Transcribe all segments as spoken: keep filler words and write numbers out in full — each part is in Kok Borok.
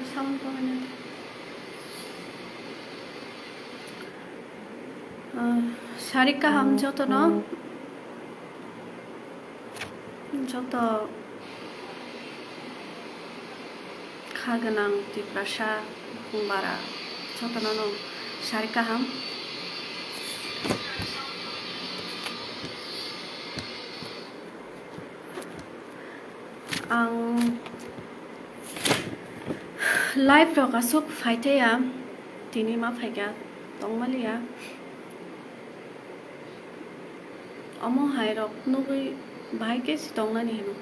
Sound ko hwnwi. Ah, sari kaham jotono, joto kha gwnang Tiprasa, Bukhung bara, jotono no sari kaham. Ang live rok aswk phaitaiya, tini ma phaikha tongmaliya. Omo hai rok nugwi bahai khe se tongnani hino.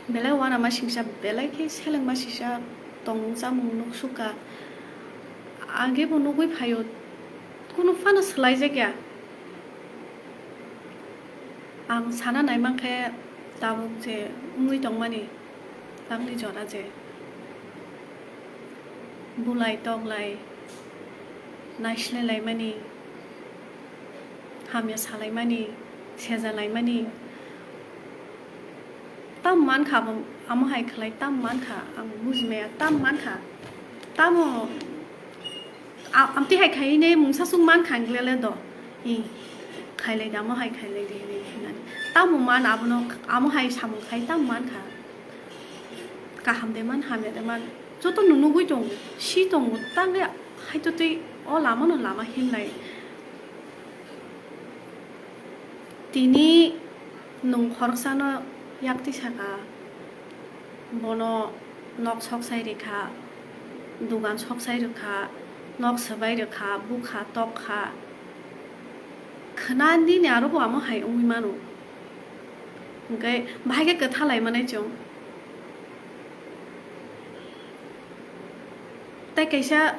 Belai uanama singsa, belai khe selengma singsa tongmung chamung nuksukha. Age bo nugwi phaio, kunu phano swlaijakya. Ang sana naimankhe tabuk je wngwi tongmani tamni jora je bulai toklai naislelaimani, hamya salaimani, sejalaimani tam mankha, abo amo hai khlai tam mankha, ang bujimaya tam mankha, tamo. A-, amtwi hai khai ne mungsa sung man kha ang le do. I khailai da, amo hai khailai di hinwi hinani. Tamo man abono, amo hai samung khai tamo man kha. Kaham de man, hamya de man. Joto no nugwi tongo, si tongo, tangwi hai to twi o lama no lama hinlai. Tini nwng khoroksano yaktwi saka, bono nok soksai rikha, dugan soksai rikha, nok swbai rikha, bukha, tokha. Khwna nini aro bo amo hai wngwi mano. Hwnkhe bahai khe kwtha lai manai chwng. Tei kaisa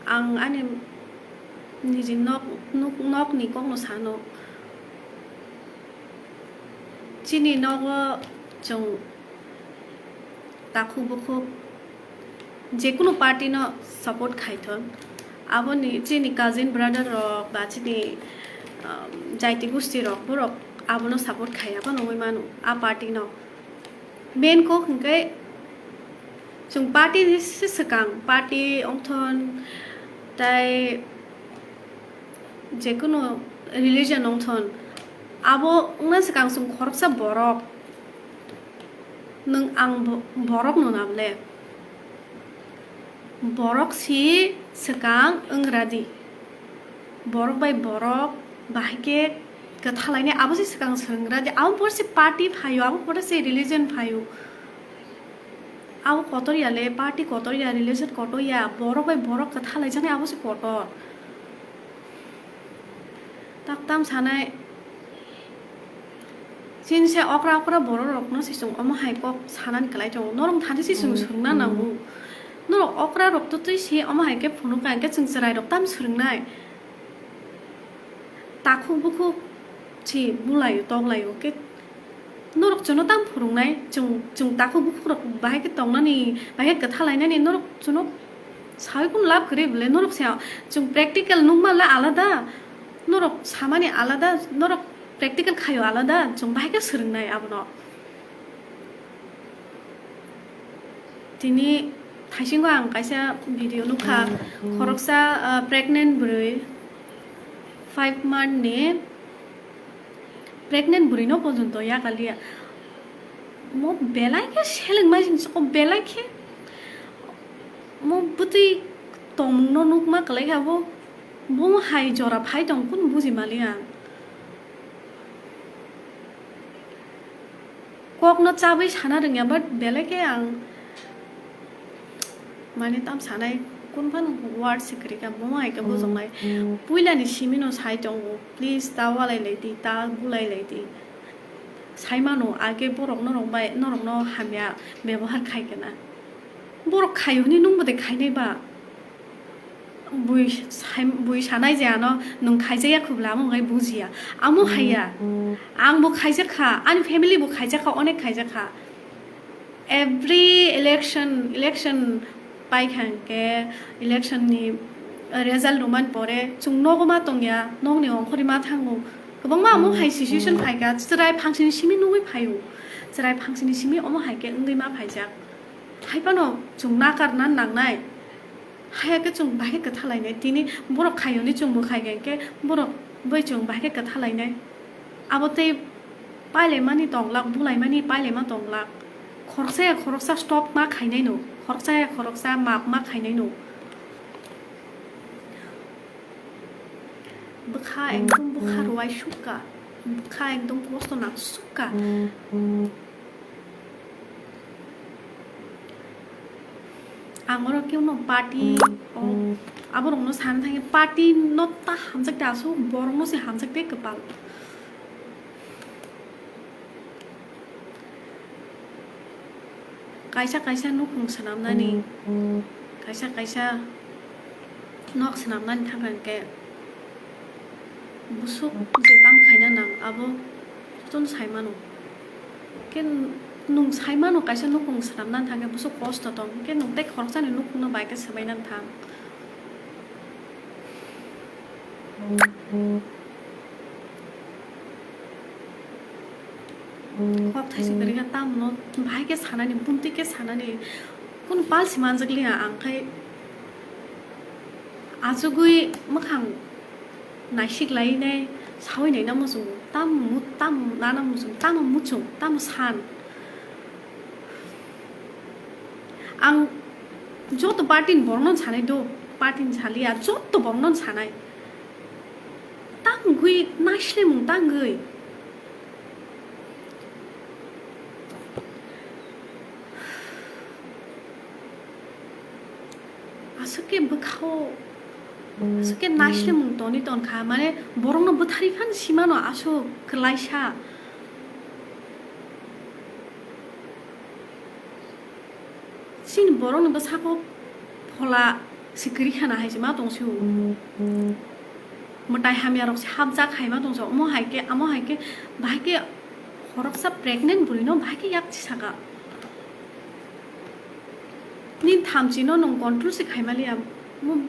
ang ani niji nok, nok, nokni kokno sano. Chini nogo chwng takhuk bukhuk jekunu party no support khaithon, aboni chini cousin brother rok ba chini, um, jaiti gusti rok borok abono support khai abo nugwi mano a party no. Main kok hwnkhe chwng party ni se swkang, party wngthon tei jekunu religion wngthon, abo wngna swkang chwng khoroksa borok, nwng ang bo-, borok no nable. Borok si swkang wngra di. Borok bai borok bahai khe kwtha lainai, abo se swkang swrwngra di. Abo pore se party phaio, abo pore se religion phaio. Abo kotor ya le, party kotor ya, religion kotor ya, borok bai borok kwtha laijaknai, abo se kotor. Tak tam sanai. Chini se okra okra borok rok no se chwng omo hai kok sanani kwlai tongo. Norok thani se chwng swrwngna nango. Norok okra rok to twi se omo hai khe phunuk ka hwnkhe chwng chwrai rok tam swrwngnai. Takhuk bukhuk se bulaio toklaio khe norok chwngno tam phwrwngnai. Chwng, chwng takhuk bukhuk rok bahai khe tongnani, bahai khe kwtha lainani norok chwngno sawi kunu lab kwrwi bwle. Norok se chwng practical nukma le alada, norok samani alada, norok practical khaio alada, chwng bahai khe swrwngnai abono. Tini thaisingo ang kaisa video nukha, khoroksa, ah, pregnant bwrwi, five month ni pregnant bwrwi no pojonto yakaliya. Mo belai khe selengma jing soko belai khe mo bwtwi tongmung no nukma kwlai kha bo, bo hai jora phai tong kunu buji mali ang. Kokno chabwi sana rwngya, but belai khe ang mane tam sanai, kun phano word se kwrwi kha, bo hai khe bujoknai. Puilani simino sai tongo, please ta walai lai di, ta bulai lai di. Sai mano, age borok norok bai, norokno hamya bebohar khai khe na. Borok khai hwnwi nwng bo de khainai ba? Bui sai-, bui sanai je ano nwng khaijaya khubla amo wngkhe bujiya. Amo haiya. Ang bo khaijakha, ani family bo khaijakha, onek khaijakha. Every election, election paikha hwnkhe, election ni result rwmani pore chwng nogo ma tongya, nokni ongkhorwi ma thango. Kwbangma amo hai situation phaikha, chwrai phangsini simi nugwi phaio. Chwrai phangsini simi omo hai khe wngwi ma phaijak. Hai phano chwng nakarna nangnai. Haya khe chwng bahai kwtha lainai. Tini borok khaiyoni chwng bo khai khe borok bai chwng bahai khe kwtha lainai. Abo tei pailaimani tonglak, bulaimani pailaima tonglak. Khoroksa ya khoroksa stop ma khainai no, khoroksa ya khoroksa map ma khainai no. Bwkha ekdom bwkha rwai sukha, bwkha ekdom kosto nang sukha. Ang oro khe no party o, aborokno sana thangwi party no ta hamjak da aswk borokno se hamjak de kwpal. Kaisa kaisa nukhung swnamnani, kaisa kaisa nok swnamnani thangkha hwnkhe busuk je tam khaina nang abo jotono sai mano. Khe nwng sai mano kaisa nukhung swnamnani thangkhe busuk kosto tong, khe nwng tei khoroksani nukhungno bai khe swbainani thang. Kok thaisa kwrwi kha, tamno bahai khe sanani, buntwi khe sanani, kunu pal se manjak liya ang khai achugwi mwkhang naisik lainai, sawi naina muchungo, tamo mu-, tamo nana muchung, tamo muchung, tamo san. Ang joto party ni borokno sanai do, party ni saliya, joto borokno sanai. Tangwi naislemung tangwi. Aswk khe bwkhao, aswk khe naislemung toni tonkha, mane borokno bwtharwi phano simano aswk kwlaisa. Chini borokni bwsako phola se kwrwi khana hai se ma tong se o. Mwtai hamya rok se hapjak hai ma tong se. Omo hai khe, amo hai khe, bahai khe khoroksa pregnant bwrwi no bahai khe yak saka. Nini thamchi no nwng control se khai maliya. Mo-,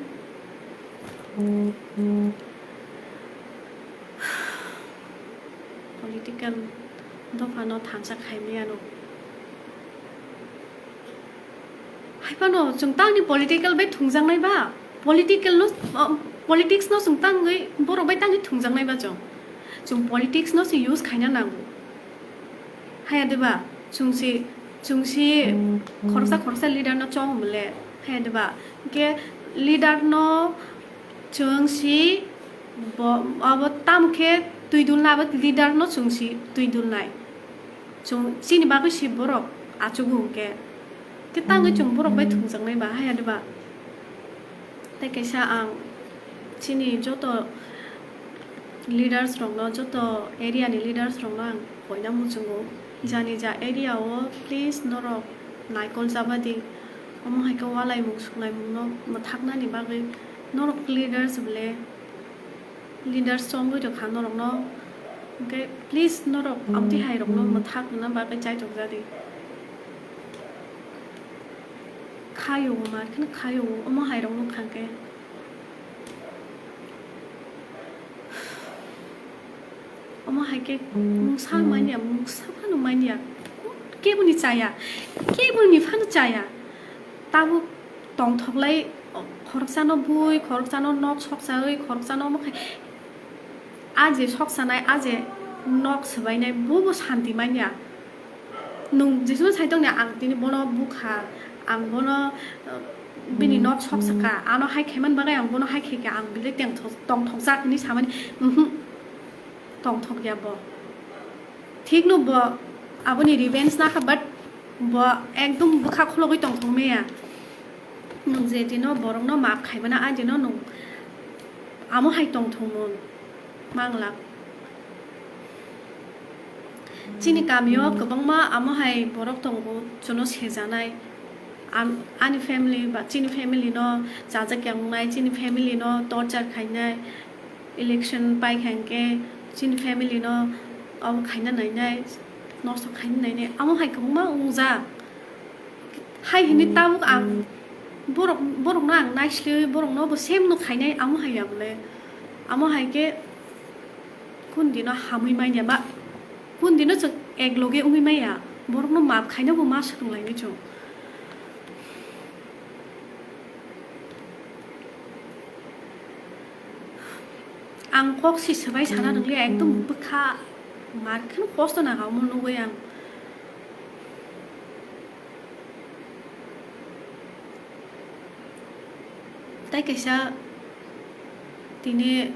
political dopha no thansa khai maya no. Hai phano chwng tangni political bai thwngjaknai ba, political no, um, politics no chwng tangwi, borok bai tangwi thwngjaknai ba chwng. Chwng politics no se use khaina nango. Haya de ba, chwng si, chwng si khoroksa khoroksa leader no chong mole. Haya de ba, ke leader no chwng si bo, abo tamo khe twi dulna, abo leader no chwng si twi dulnai. Chwng chini bagwi si borok achugo hwnkhe. Khe tangwi chwng borok bai thwngjaknai ba, haya de ba. Tei kaisa ang chini joto leaders rokno, joto area ni leaders rokno ang koina muchungo. Jani ja area o please norok naikol jabadi. Omo hai khe walai mung suknai mung no mwthaknani bagwi norok leaders bole leaders chongwi rwkha norokno, hwnkhe please norok amtwi hai rokno mwthak rwna bagwi chaitok jadi. Khayo mar kheno khayo omo hai rokno kha hwnkhe. Omo hai khe mungsa manya, mungsa phano manya, keboni chaya, keboni phano chaya. Tabuk tongthoklai, khoroksano bui, khoroksano nok soksawi, khoroksano omo khai. A je soksanai, a je nok swbainai, bobo santi manya. Nwng jeswk sai tongni ang tini bono bukha, ang bono, uh, bini nok soksaka, ano hai khaimani bagwi ang bono hai khaikha, ang belai tengthok-, tongthokjak hinwi samani, mhm, tongthokya bo. Thikno bo aboni revenge nakha, but bo ekdom bwkha khologwi tongthok maya. Nwng je dino borokno maap khaimana, a dino nwng amo hai tongthokmung manglak. Chini kamio kwbangma amo hai borok tongo, chwngno sejanai. Am-, ani family ba chini family no chajak ya wngnai, chini family no torture khainai, election pai kha hwnkhe chini family no abo khaina nainai, nosto khaina nainai, amo hai kwbangma wngjak. Hai hwnwi tabuk ang borok, borokno ang naisliwi borokno bo same no khainai, amo hai ya bole. Amo hai khe kun dino hamwi manya ba, kun dino chwng ek loge wngwi maya. Borokno maap khaina bo ma swrwnglainai chwng. Ang kok si swbai sana rwngli, ekdom bwkha mar khe kosto nang omo nugwi ang. Tai kaisa tini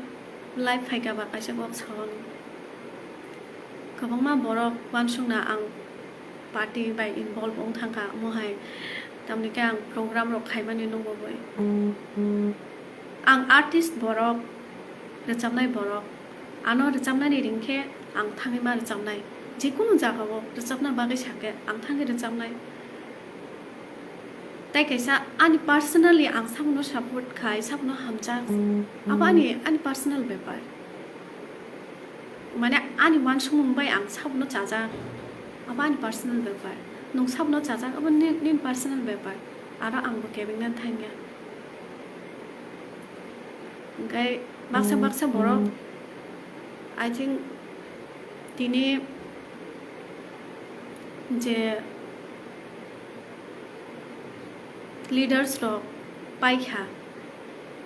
live phaikha ba kaisa kok sao. Kwbangma borok uansukna ang party bai involve wng thangkha, omo hai tamni khe ang program rok khaimani nukgo bwi. Ang artist borok, rwchapnai borok, ano rwchapnani ring khe ang thangwi ma rwchapnai, jekunu jagao rwchapna bagwi sakhe ang thangwi rwchapnai. Tai kaisa ani personally ang sabuno support khai, sabuno hamjak, abo ani, ani personal bepar. Mane ani uansukmung bai ang sabuno chajak, abo ani personal bepar. Nwng sabuno chajak, abo ni-, nini personal bepar. Aro ang bo kebengna thangya. Hwnkhe baksa baksa borok, I think, tini je leaders rok paikha,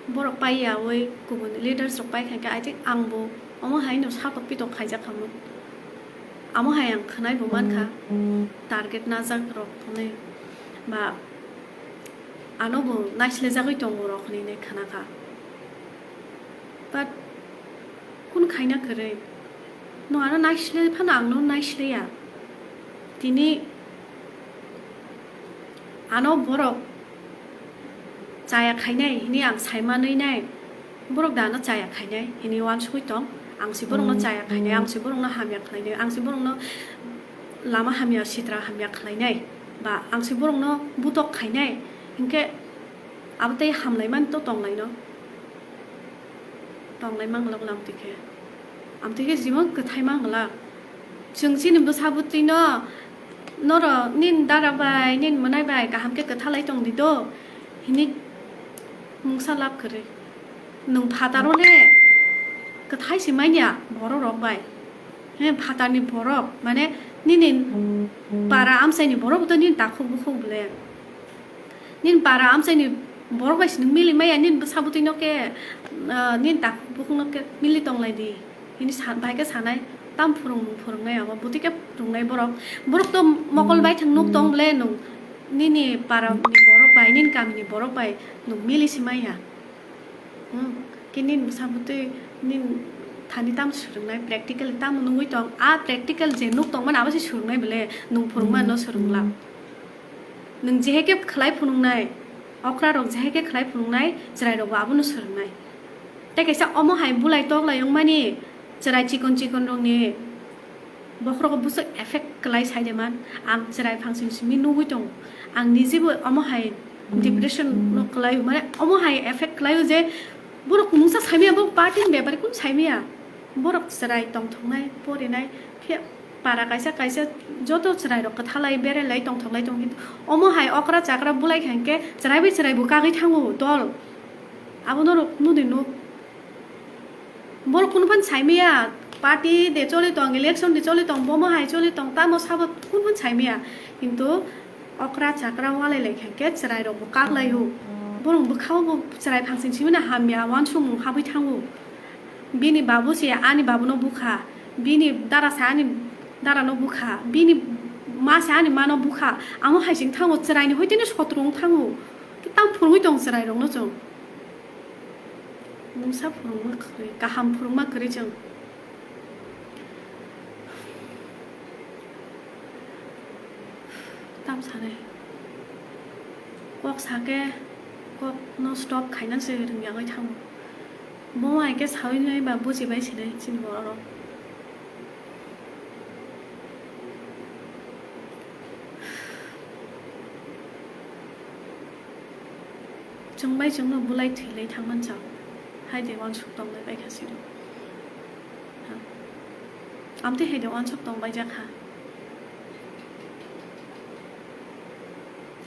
borok paiyawi kubun leaders rok paikha, hwnkhe I think ang bo omo hai no satok pitok khaijak khamung. Amo hai ang khwnai bo mankha, target najak rok hwnwi ba ano bo naislejagwi tongo rok hwnwi khwnakha. But kun khaina kwrwi? Nwng ano naisle phano ang no naisleya. Tini ano borok chaya khainai hwnwi ang saimanwi nai. Borok da ano chaya khainai hwnwi uansugwi tong. Ang se borokno chaya khainai, ang se borokno hamya khlainai, ang se borokno lama hamya, sitra hamya khlainai, ba ang se borokno butok khainai, hinkhe abo tei hamlaimani to tonglaino. Tonglai manglak lam tike. Amtike jimo kwthai manglak. Chwng chini bwsa bwtwino norok nini dara bai, nini mwnai bai kaham khe kwthalai tong di do. Hini mungsa lab kwrwi. Nwng phataro le kwthai se manya borok rok bai. He phatarni borok mane nini para amchaini borok to nini takhuk bukhuk bole. Nini para amchaini borok bai se nwng mili maya, nini bwsa bwtwi no khe, ah, nini takhuk bukhuk no khe mili tonglai di. Hini sa-, bahai khe sanai, tam phwrwng nwng phwrwngnai abo, bwtwi khe phwrwngnai borok. Borok to mokol bai thang nuk tong bole nwng nini para ni borok bai, nini kami ni borok bai nwng mili se maya. Hmm, khe nini bwsa bwtwi nini thani tamo swrwngnai, practical tamo nugwi tong, a practical je nuk tongmani abo se swrwngnai bole, nwng phwrwngmano swrwngla. Nwng jehe khe khlai phunuknai, okra rok jehe khe khlai phunuknai, chwrai rokbo abono swrwngnai. Tei kaisa omo hai bulai toklai wngmani, chwrai chikon chikon rokni bokhorogo bwswk effect kwlai sai de man. Ang chwrai phangsing simi nugwi tongo. Ang nijebo omo hai depression no kwlaio, mane omo hai effect kwlaio je borok mungsa saimaya, bo party ni bepari kun saimaya. Borok chwrai tongthoknai, porinai, phiya para kaisa kaisa joto chwrai rok kwthalai, berelai, tongthoklai tongo, kintu omo hai okra chakra bulai kha hinkhe chwrai bai chwrai bo kagwi thango dol. Abo norok nudi nuk. Borok kunu phan saimaya, party de choli tong, election de choli tong, bomo hai choli tong, tamo sabo kunu phan saimaya. Kintu okra chakra walai lai kha khe chwrai rok bo kak lai o. Borok bwkha o bo chwrai phangsing simi na hamya, uansukmung habwi thango. Bini babu se ani babu no bukha, bini dara se ani dara no bukha, bini ma se ani ma no bukha. Amo hai sing thango, chwrai ni hoi tini sotro wng thango. Tam phurungwi tong chwrai rok no chwng. Mungsa phwrwngma kwrwi, kaham phwrwngma kwrwi chwng. Tam sanai. Kok sakhe, kok no stop khaina se rwngyagwi thango. Bo hai khe sawi nai ba bujibai sinai chini borok rok. Chwng bai chwngno bulai thwilai thangman chao. Hai de uansuk tonglai bai kha siro. Ha. Amtwi hai de uansuk tong bai jakha.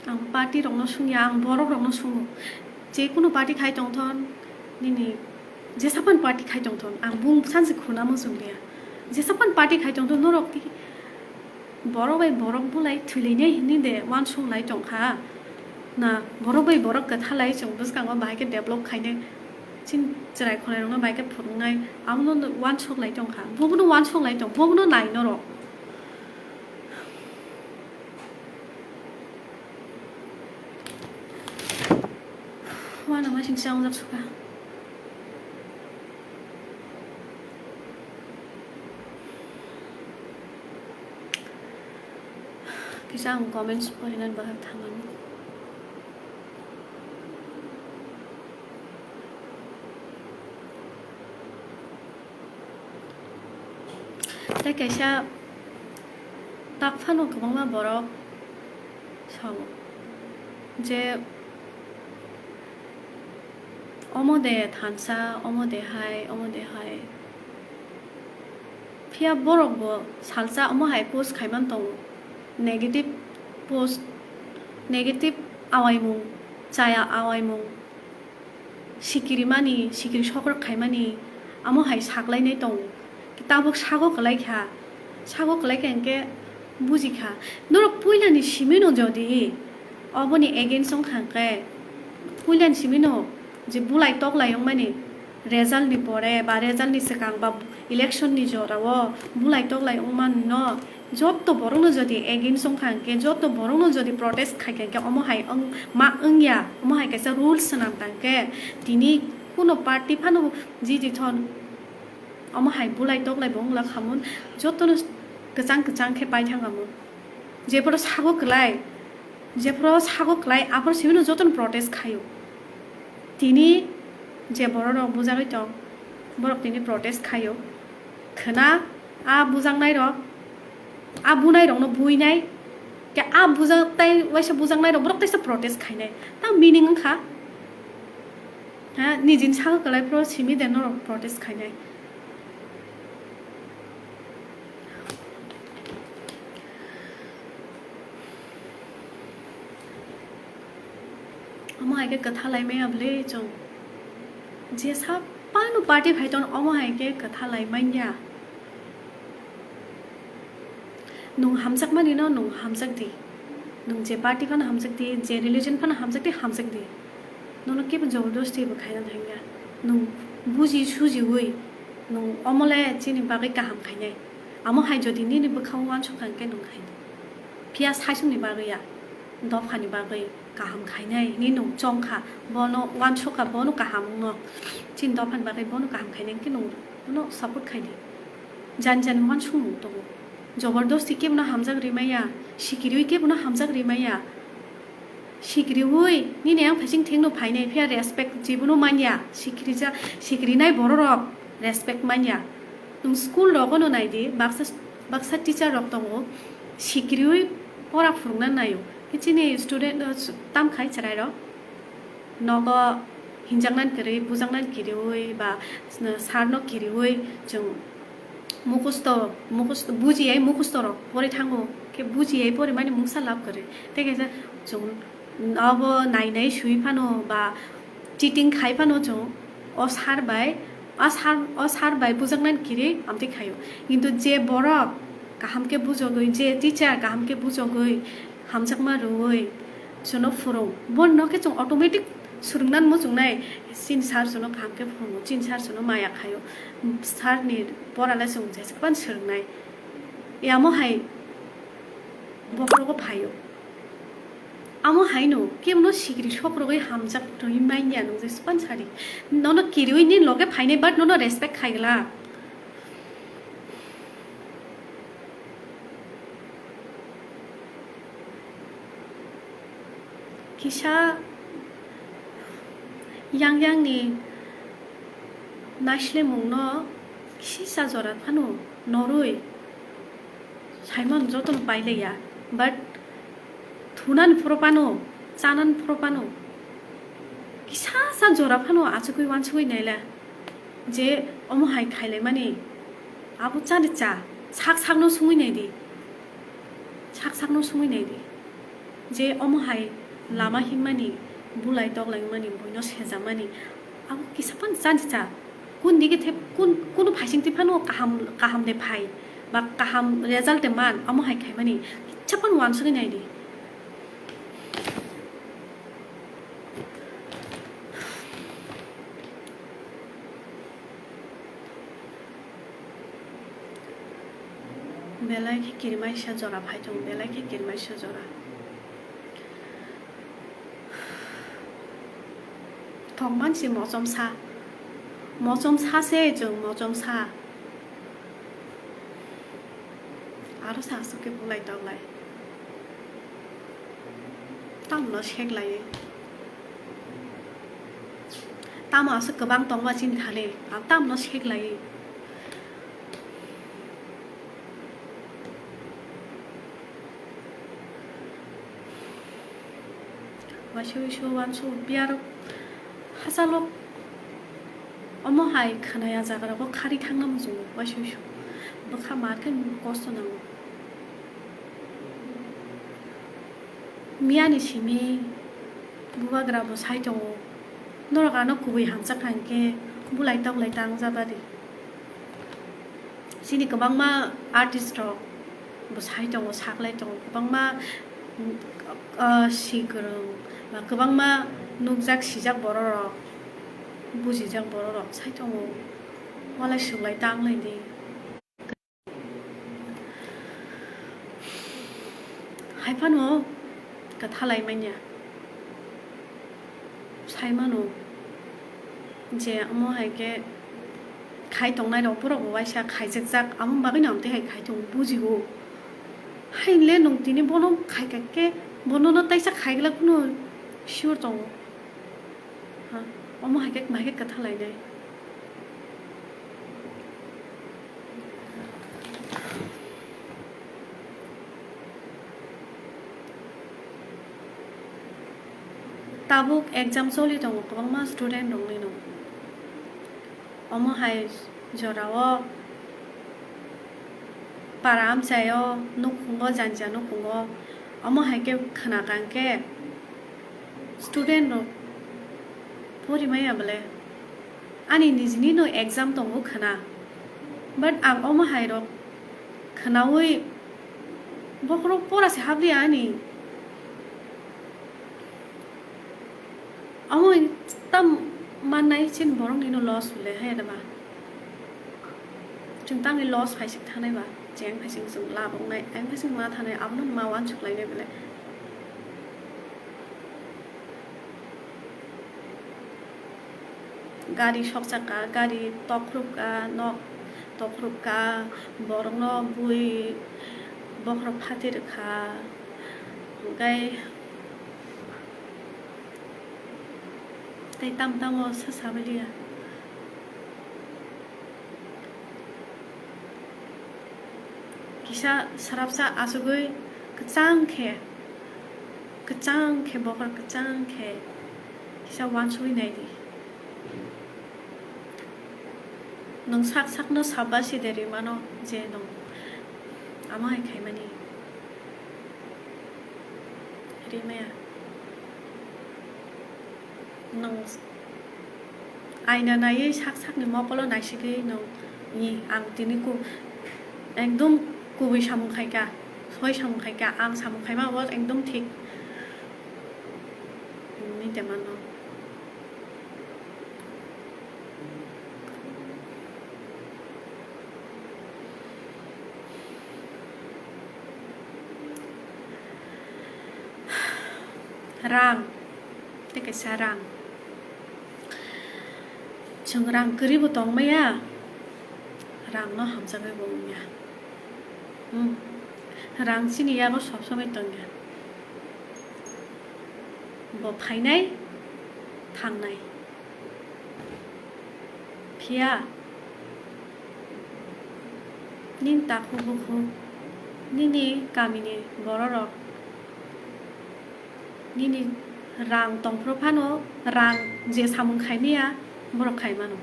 Ang party rokno sungya, ang borok rokno sungo. Je kunu party khai tongthon, nini jesapan party khai tongthon, ang bung sansi khuna muchung liya. Jesapan party khai tongthon, norok ti Borok bai borok bulai thwilainai hinwi de uansuk lai tong kha. Na, borok bai borok kwtha lai chwng bwskango bahai khe develop khainai. Chini chwrai khwlairokno bahai khe phwrwngnai, abono uansuk lai tong kha. Bobono uansuk lai tong, bobono nai norok. Uanama singsa wngjak sukha. Kisa ang comments porinani bahai thangmani. Tei kaisa tak phano kwbangma borok sao je, omo de thansa, omo de hai, omo de hai. Phiya borok bo salsa omo hai post khaiman tongo. Negative post, negative awaimung, chaya awaimung, sikiri mani, sikiri sokrok khaimani, amo hai saklainai tongo. Tabuk sago kwlai kha, sago kwlai kha hinkhe buji kha. Norok puilani simino jodi oboni against wng kha hinkhe, puilani simino je bulai toklai wngmani, result ni pore ba result ni swkang ba election ni jora o bulai toklai wngmano, joto borokno jodi against wng kha hinkhe, joto borokno jodi protest khai kha hinkhe, omo hai wng ma wngya, omo hai kaisa rules swnam tang khe, tini kuno party phano jiji thon, omo hai bulai toklai bo wngla khamun, jotono kwchang kwchang khe pai thang khamun. Jephuru sago kwlai, jephuru sago kwlai, aphuru simino jotono protest khaio. Tini je bororok bujagwi tong, borok tini protest khaio. Khwna a bujaknairok, a bunairokno buinai, khe a bujak tai waisa bujaknairok borok teisa protest khainai. Ta meaning wngkha, ha, nijini sago kwlai phuru simi de norok protest khainai. Omo hai khe kwtha lai manya bwle chwng. Jesa phano party phai ton omo hai khe kwtha lai manya. Nwng hamjakmani no nwng hamjak di. Nwng je party phano hamjak di, je religion phano hamjak di, hamjak di. Nono kebo jobordosti bo khaina thangya. Nwng buji sujiwi nwng omole chini bagwi kaham khainai. Amo hai jodi nini bwkhao uansuk kha hwnkhe nwng khainai. Phiya saichungni bagwi ya, dophani bagwi kaham khainai hinwi nwng chong kha, bono uansuk kha, bono kaham wngno. Chini dophani bagwi bono kaham khainai hwnkhe nwng bono support khai di. Jani jani uansukmung tongo. Jobordosti kebono hamjak rimaya, sikiriwi kebono hamjak rimaya. Sikiriwi nini yang phaising thengno phainai phiya respect jibono manya. Sikirija-, sikirinai bororok respect manya. Nwng school rogono naidi, baksa, baksa teacher rok tongo, sikiriwi pora phwrwngna naio. Khe chini student, uh, tamkhai chwrairok nogo hinjaknani kwrwi, bujaknani kiriwi ba sir no kiriwi chwng mukhusto, mukhusto bujiyai mukhusto rok pori thango, khe bujiyai porimani mungsa lab kwrwi. Tei kaisa chwng abo nai nai sui phano ba cheating khai phano chwng o sir bai, a sir, o sir bai bujaknani kiri amtwi khaio. Kintu je borok kaham khe bujogwi, je teacher kaham khe bujogwi, hamjakma rwui chwngno phwrwng, bono khe chwng automatic swrwngnani muchungnai. Chini sir chwngno kaham khe phwrwngo, chini sir chwngno maya khaio, sir ni pora le chwng jeswk phano swrwngnai. Amo hai bokhorogo phaio. Amo haino kebono sikiri sokrogwi hamjak rwui manya nwng jeswk phano sari. Nono kiriwi nini loge phainai, but nono respect khai glak. Kisa yang yang ni naislemung no kisa jora phano norwi. Saimano jotono pailaiya, but thunani phuru phano, chanani phuru phano, kisa sa jora phano achugwi uansugwi naila je omo hai khailaimani abo chani cha, sak sakno sungwi naidi, sak sakno sungwi naidi je omo hai lama himmani, bulai toklaimani, buino sejamani, abo kisa phano chani cha. Kun digi the, kun, kunu phaising twi phano kaham, kaham de phai. ba kaham result de man, omo hai khaimani, chapang wansugwi naidi. Belai khe kirimaisa jora phai tongo, belai khe kirimaisa jora. Thok mansi mochom sa, mochom sa se chwng mochom sa. Aro sa aswk khe bulai toklai. Tamno sek lai. Tamo aswk kwbang tongma chini thani, ang tamno sek lai. Waisa waisa uansuk biyar hachalo omo hai khwnaya jaga rogo khari thangna muchungo waisa waisa bwkha mar khe kosto nango. Miyani simi bubagra bo sai tongo, norok ano kubui hamjakha hinkhe bulai toklai tang jabadi. Chini kwbangma artist rok bo sai tongo, saklai tongo, kwbangma, ah, si kwrwng ba kwbangma nukjak sijak borok rok, bujijak borok rok sai tongo, walai swklai tanglai di. Hai phano kwthalai manya. Sai mano je omo hai khe khai tongnai rok borok bo waisa khaijakjak, amo bagwi no amtwi hai khai tongo, bujigo. Hai le nwng tini bono khai kha khe bono no taisa khai glak phano sure tongo. Ha, omo hai khe, hai khe kwtha lainai. Tabuk exam choli tongo kwbangma student rokni no. Omo hai jorao para amchaio nukhungo, janja nukhungo, omo hai khe khwna kha hinkhe student rok pori maya bole. Ani nijini no exam tongo khwna, but ang omo hai rok khwnaui bokhorok pora se habliya ani. Omo tam mannai chini borok nino loss hwnle hai da ba. Chwng tangni loss phaising thanai ba, cheng phaising chwng laboknai, ang phaising ma thanai, abono ma uansuk lainai belai. Gari sokchaka, gari tokrupka, nok tokrupka, borokno bui bokhorok phatirwkha, hwnkhe tei tamo tamo se sabailiya. Kisa swrapsa achugwi kwchang khe, kwchang khe bokhorok kwchang khe kisa uansugwi naidi. Nwng sak sakno sabasi de rimano je nwng amo hai khaimani rimaya. Nwng aina naiwi sak sakni mokolo naisigwi nwng ni ang tini ku ekdom kubui samung khaika, soi samung khaika, ang samung khaima bo ekdom thik hinwi de mano. Rang, tei kaisa rang. Chwng rang kwrwi bo tong maya, rang no hamjagwi bo wngya. Hmm. Rang chini yago sob somoi tongya. Bo phainai, thangnai. Phiya nini takhuk bukhuk, nini kamini bororok, nini rang tongphuru phano rang je samung khaimaya borok khaimano.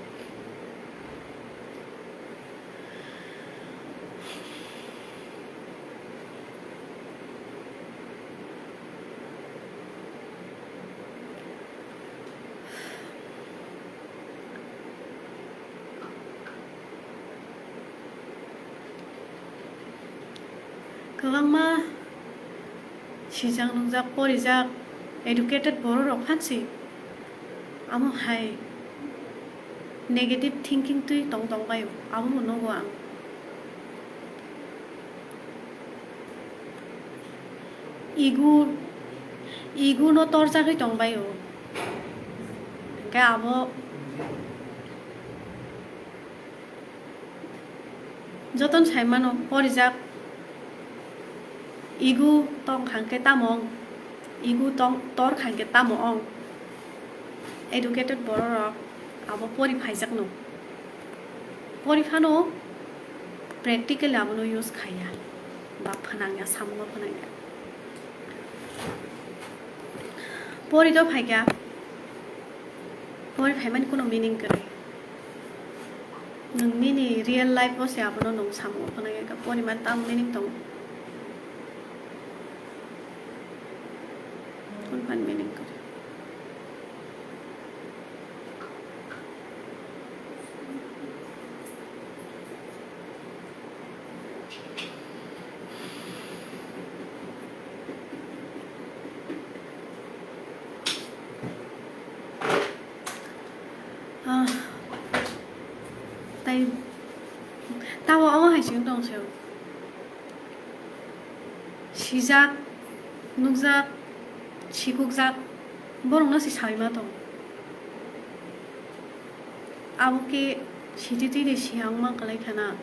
Kwbangma sijak nungjak, porijak, educated borok rok phansi amo hai negative thinking twi tong tong baio, abono nugo ang. Ego, ego no torjagwi tong baio. Hwnkhe abo jotono sai mano, porijak ego tong kha hwnkhe tamo ong, ego tong, tor kha hwnkhe tamo ong. Educated borok rok abo pori phaijakno, pori phano practically abono use khaiya ba phnangya, samungo phnangya. Pori do phaikha, pori phaimani kuno meaning kwrwi. Nwng nini real life o se abono nwng samungo phnangya, pori man tamo meaning tongo? Kun phan meaning kwrwi? Ah, tai tamo omo hai se wng tong se. Sijak, nukjak, sikukjak, borokno se saui ma tong. Abo khe sititwi de siyang ma kwlai khana,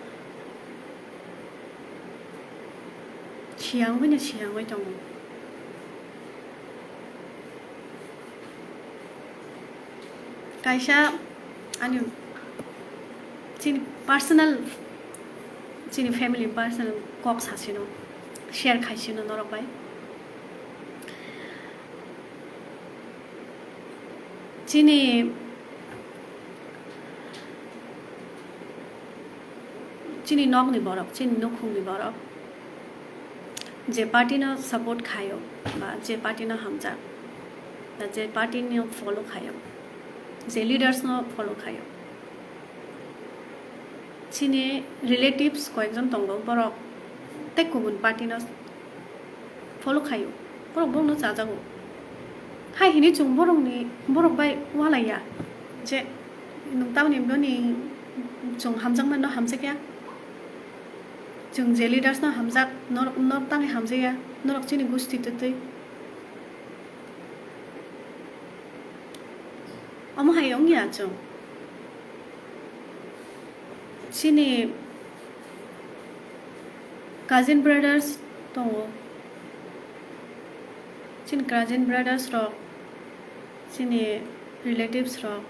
siyang bai no siyang bai tongo. Kaisa ani chini personal, chini family personal kok sasino share khaisino norok bai. Chini, chini nokni borok, chini nukhungni borok je party no support khaio, ba je party no hamjak, ba je party no follow khaio, je leaders no follow khaio, chini relatives koyekjon tongo, borok tei kubun party no follow khaio, borok borokno chajago. Hai hini chwng borokni, borok bai walaiya je nwng tamoni boni chwng hamjakmano hamjakya. Chwng je leaders no hamjak, norok, norok tangwi hamjakya, norok chini gusti twtwi. Omo hai wngya chwng. Chini cousin brothers tongo. Chini cousin brothers rok, chini relatives rok.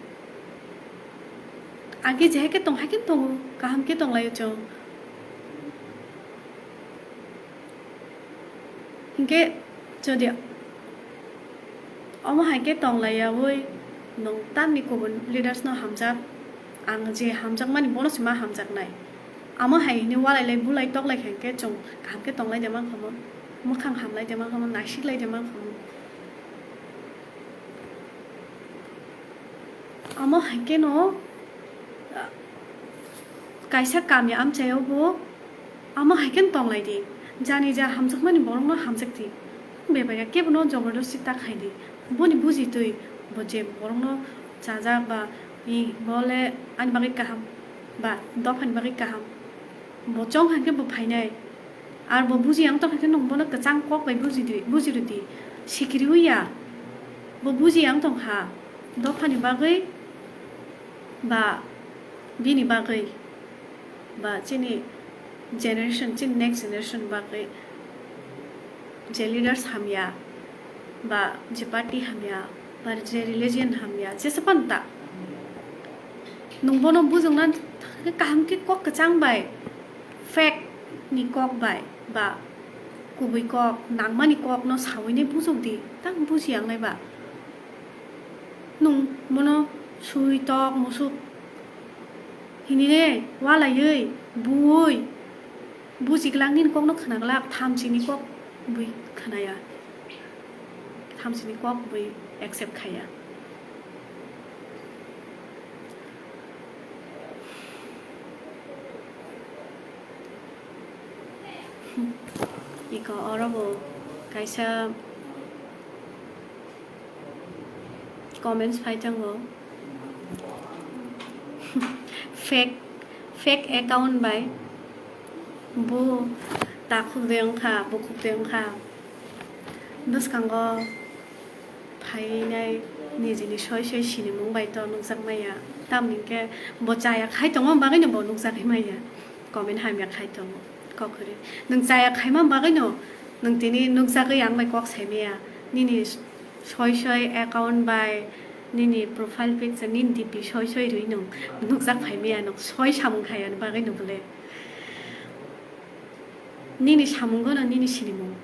Agi jehe khe tong hai khe tongo, kaham khe tonglaio chwng. Hinkhe jodi omo hai khe tonglaiyaui nwng tamni kubun leaders no hamjak, ang je hamjakmani bono se ma hamjaknai. Amo hai hwnwi walai lai bulai tok lai kha hinkhe chwng kaham khe tong lai de mankha mo, mwkhang ham lai de mankha mo, naisik lai de mankha mo. Amo hai kheno, ah, kaisa kamya amchaio bo amo hai kheno tong lai di. Jani ja hamjakmani borokno hamjak di. Bebak ya kebono jobordosti ta khai di. Boni buji twi bo je borokno chajak ba, i, bo le ani bagwi kaham ba dophani bagwi kaham. Bo chong hai khe bo phainai. Ar bo buji yang tong hai khe nwng bono kwchang kok bai buji di, buji rw di. Sikiri wi ya. Bo buji yang tong kha. Dophani bagwi ba bini bagwi ba chini generation, chini next generation bagwi je leaders hamya, ba je party hamya, ba je religion hamya, jesa phano ta. Nwng bono bujokna kaham khe kok kwchang bai, fact ni kok bai, ba kubui kok, nangmani kok no saui nai bujok di, tang buji yang nai ba. Nwng bono sui tok musuk hinine walaiwi, buui, buji glak nini kokno khna glak, thamsini kok bui khnaya, thamsini kok bui accept khaya. Iko oro bo kaisa comments phai tongo. Fake, fake account bai bo takhuk de wngkha, bukhuk de wngkha. Bwskango phainai nijini soi soi sinimung bai to nukjak maya. Tamni hwnkhe bo chaya khai tongma bagwino bo nukjagwi maya. Comment hamya khai tongo. Kok kwrwi. Nwng chaya khaima bagwino nwng tini nukjagwi ang bai kok saimaya. Nini soi soi account bai, nini profile picture, nini D P soi soi rwi nwng nukjak phaimaya, nwng soi samung khayani bagwino bole. Nini samungono nini sinimung.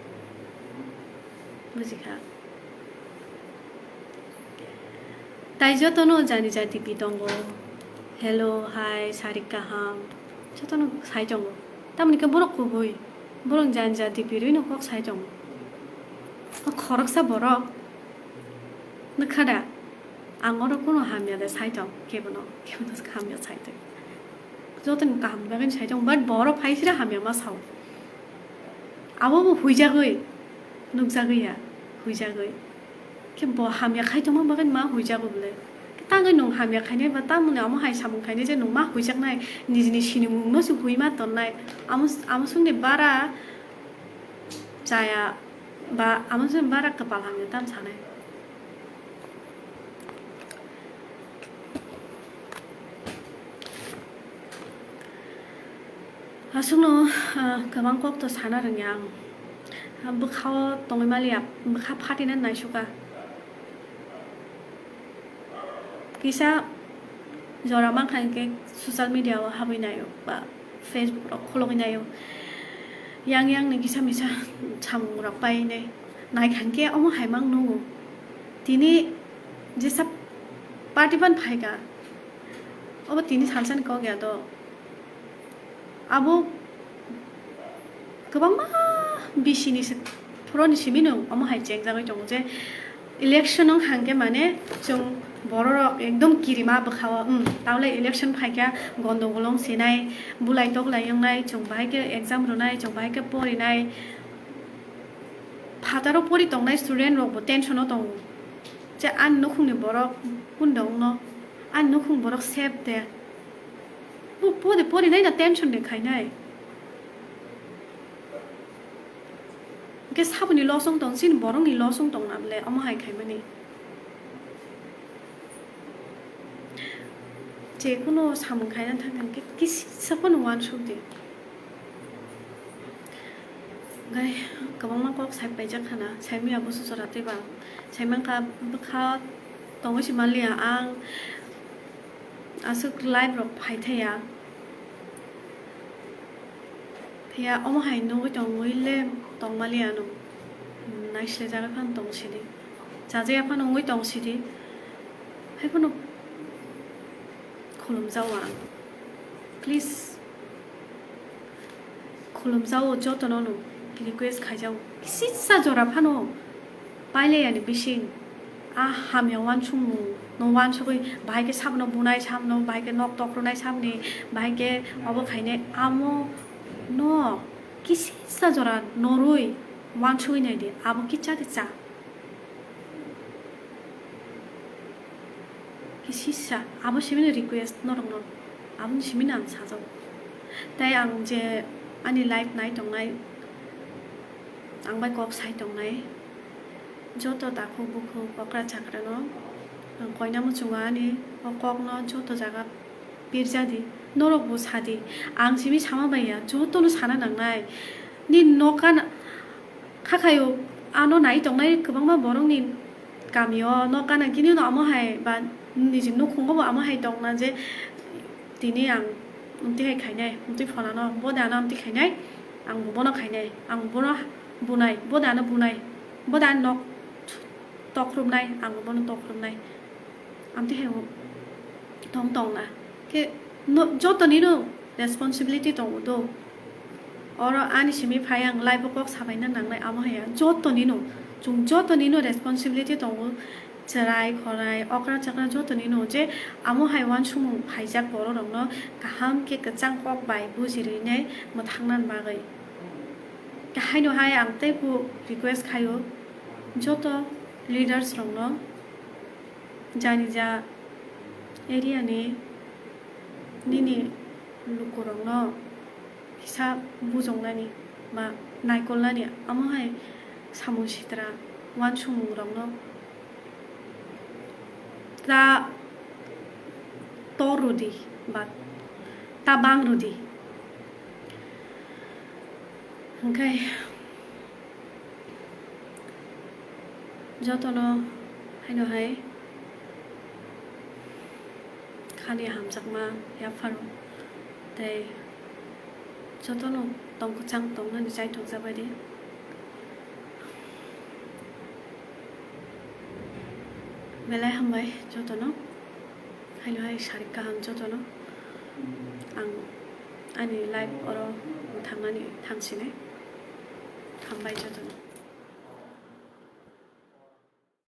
Bujikha. Tai jotono jani jati pi tongo. Hello, hi, sarik kaham. Jotono sai tongo. Tamoni khe borok kubui. Borok jani jati pi rwino kok sai tongo. O khoroksa borok. Nukha da? Ang oro kuno hamya de sai tong. Kebono, kebono hamya sai tong. Jotoni kaham bagwi sai tong. But borok phai sira hamya ma sao. Abo bo huijagwi. Nukjagwi ya. Huijagwi. Khe bo hamya khai tongma bagwi ma huijago bole. Khe tangwi nwng hamya khainai ba tamoni amo hai samung khainai je nwng ma huijaknai, nijini sinimungno se hui ma tonnai. Amo, amo songni bara chaya ba amo songni bara kwpal hamya tam sanai. Aswkno, ah, kwbang kok to sana rwngya ang. Ah, bwkhao tongwi maliya, bwkha phatina naisukha. Kisa jora mankha hinkhe social media o habwi naio ba Facebook rok khologwi naio. Yang yang ni kisa misa samung rok painai. Naikha hinkhe omo hai mang nungo. Tini jesa party ban phaikha. Obo tini salsani kok ya do. Abo kwbangma bisini se phuroni simi no omo hai chengjagwi tongo je election wng hangkhe mane chwng bororok ekdom kirima bwkhao, um, tawle election phaikha gondogol wng sinai, bulai toklai wngnai, chwng bahai khe exam rwnai, chwng bahai khe porinai, phataro pori tongnai student rokbo tension o tongo je ani nukhungni borok kunda wngno, ani nukhung borok safe de. Bo pode pori nai na tension de khainai. Hwnkhe saboni loss wng tong, chini borokni loss wng tong na bole omo hai khaimani. Je kuno samung khaina thang thang khe kisa phano uansuk di. Gai kwbangma kok sai paijak khana, saimaya busu jora tei ba. Saimankha bwkha tongwi se manliya ang. Aswk live rok phaithaya. Phiya omo hai nugwi tongwi le tongmaliya ano. Naisle jaga phano tong sidi. Chajaya phano wngwi tong sidi. Hai phano khulumjao ang. Please. Khulumjao jotono no request khaijao. Kisisa jora phano pailai ani bising. A hamya uansukmung no uansugwi bahai khe sabono bunai sabono, bahai khe nok tokrwnai saboni, bahai khe obo khainai amo no kisisa jora norwi uansugwi naidi abo kicha kicha. Kisisa, abo simini request norokno, aboni simini ang sajao. Tai ang je ani live nai tongnai, ang bai kok sai tongnai, joto takhuk bukhuk okra chakrano ang koina muchungo ani o kokno joto jaga pirjadi. Norokbo sadi, ang simi sama baiya, jotono sana nangnai. Nini nokha na, kha khaio, ano nai tongnai kwbangma borokni kamio nokha na, kinino amo hai ba niji nukhungo bo amo hai tongna je tini ang amtwi hai khainai, amtwi pholano, bo de ano amtwi khainai, ang bo bono khainai, ang bono bunai, bo de ano bunai, bo de ano nok tokrumnai, ang bo bono tokrumnai. Amtwi hai tong tongna khe no, jotonino responsibility tongo do. Oro ani simi phai ang live o kok sabaina nangnai amo haya jotonino, chwng jotonino responsibility tongo. Chwrai khorai okra chakra jotonino je amo hai uansukmung phaijak bororokno kaham khe kwchang kok bai bujirwinai mwthangna bagwi. Haino hai ang teibo request khaio joto leaders rokno, jani ja area ni nini lukurokno kisa bujongnani ba naikolnani, amo hai samung sitra uansukmung rokno ta tor rwdi ba ta bang rwdi. Hwnkhe jotono haino hai khani hamjakma yapharo tei jotono tongkwchang tongnani chaithokjabaidi. Belai hambai jotono, haino hai sarik kaham jotono. Ang ani live oro mwthangnani thangsinai. Hambai jotono.